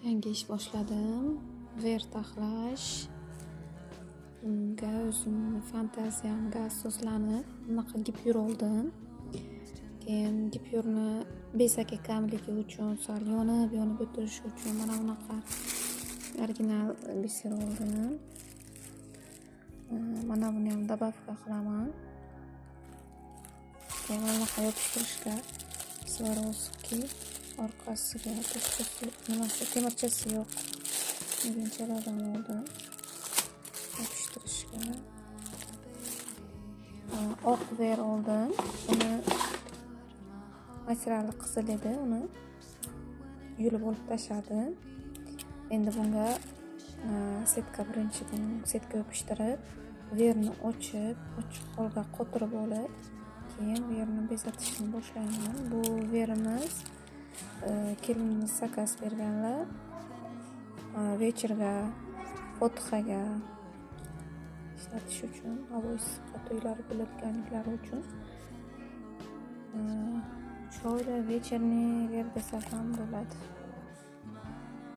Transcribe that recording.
Yangi ish boshladim. Ver taxlash. Bunga o'zimni fantaziyamga asoslanib bunaqa gipyur oldim. Keyin gipyurni bezagi kamligi uchun sal yonib yonib o'tirishi uchun mana bunaqa original biser oldim. Mana buniyam добавка qilaman. Keyin mana bunaqa yopishtirishga Swarovski orqasiga tokchasi, nimasi, temirchasi yo'q. Niginachalardan oldim. Yopishtirishga. Oq ver oldim. Uni materiali qizil edi, uni yulib olib tashladim. Endi bunga setka, birinchi setka yopishtirib, verni ochib, ochiq holda qotirib olib, keyin verni bezatishni boshlayman. Bu verimiz kelinimiz zakaz berganlar. Вечер ga, fotihaga ishlatish uchun, havo issiqqa to'ylar bo'ladiganliklari uchun. Chiroyli вечерний ver desak ham bo'ladi.